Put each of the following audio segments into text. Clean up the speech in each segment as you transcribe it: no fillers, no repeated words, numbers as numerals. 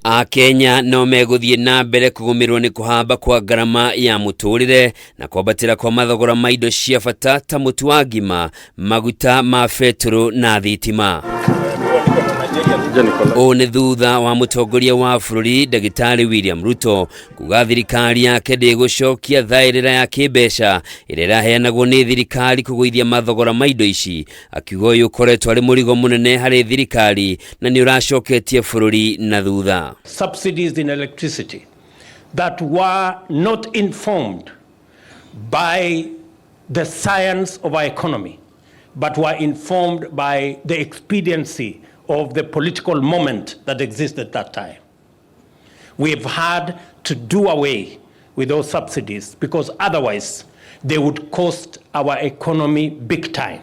Akenya no megũthiĩ na mbere kũgũmĩrwo nĩ kũhamba kwa ngarama ya mũtũrĩre na kwambatĩra kwa mathogora ma indo cia bata ta mũtu wa ngima, maguta ma betũrũ na thitima. Ũũ nĩ thutha wa mũtongoria wa bũrũri Ndagĩtarĩ William Ruto kuga thirikari yake ndĩgũcokia thaĩrĩra ya kĩmbeca ĩrĩa ĩraheanagwo nĩ thirikari kũgũithia mathogora ma indo ici, akiuga ũyũ ũkoretwo arĩ mũrigo mũnene harĩ thirikari na nĩ ũracoketie bũrũri na thutha. Subsidies in electricity that were not informed by the science of our economy, but were informed by the expediency of the political moment that existed at that time. We've had to do away with those subsidies because otherwise they would cost our economy big time.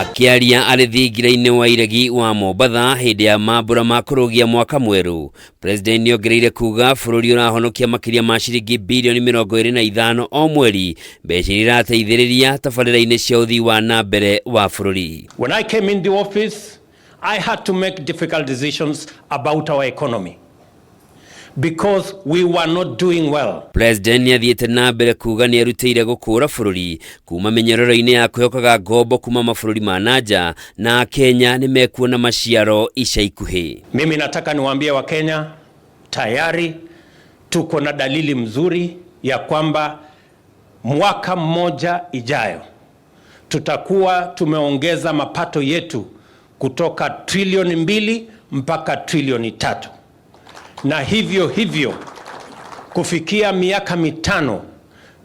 Akĩaria arĩ thingira-inĩ wa iregi wa Mombatha hĩndĩ ya mambura ma kũrũgia mwaka mwerũ, President nĩongereire kuga bũrũri ũrahonokia makĩria ma ciringi birioni 25 o mweri, mbeca iria irateithĩrĩria tabarĩra-inĩ cia ũthii wa na mbere wa bũrũri. When I came in the office, I had to make difficult decisions about our economy because we were not doing well. President nĩathiĩte na mbere kuga nĩerutĩire gũkũra bũrũri kuma mĩnyororo-inĩ ya kwĩhokaga ngombo kuma mabũrũri ma nanja na Akenya nĩmekuona maciaro ica ikuhĩ. Mimi nataka niwaambie Wakenya tayari tuko na dalili mzuri ya kwamba mwaka mmoja ijayo tutakuwa tumeongeza mapato yetu kutoka trilioni 2 mpaka trilioni 3, na hivyo hivyo kufikia miaka 5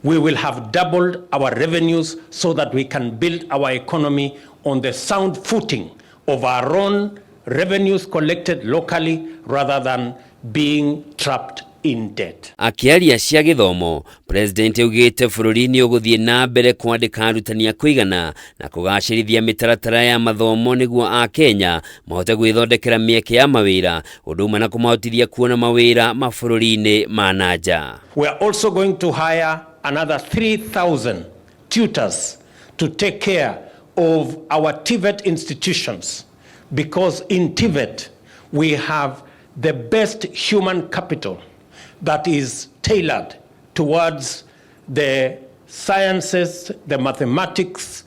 we will have doubled our revenues so that we can build our economy on the sound footing of our own revenues collected locally rather than being trapped in debt. Akĩaria cia gĩthomo, President augĩte bũrũri nĩ ũgũthiĩ na mbere kwandĩka arutani a kũigana na kũgacĩrithia mĩtaratara ya mathomo nĩguo Akenya mahote gwĩthondekera mĩeke ya mawĩra, ũndũ ũmwe na kũmahotithia kuona mawĩra mabũrũri-inĩ ma na nja. We are also going to hire another 3,000 tutors to take care of our TVET institutions because in TVET we have the best human capital that is tailored towards the sciences, the mathematics,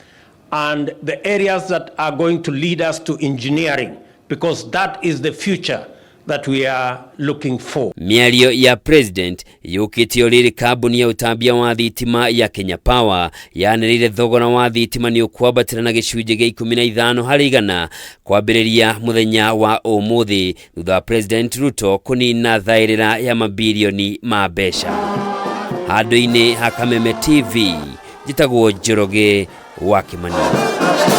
and the areas that are going to lead us to engineering, because that is the future that we are looking for. Mĩario ya President yũkĩte o rĩrĩ kambuni ya ũtambia wa thitima ya Kenya Power yanĩrĩire thogora wa thitima nĩ ũkwambatĩra na gĩcunjĩ gĩa 15 harĩ igana kwambĩrĩria mũthenya wa ũmũthĩ thutha wa President Ruto kũnina thaĩrĩra ya mabirioni ma mbeca. Handũ-inĩ ha Kameme TV, njĩtagwo Njoroge wa Kĩmani.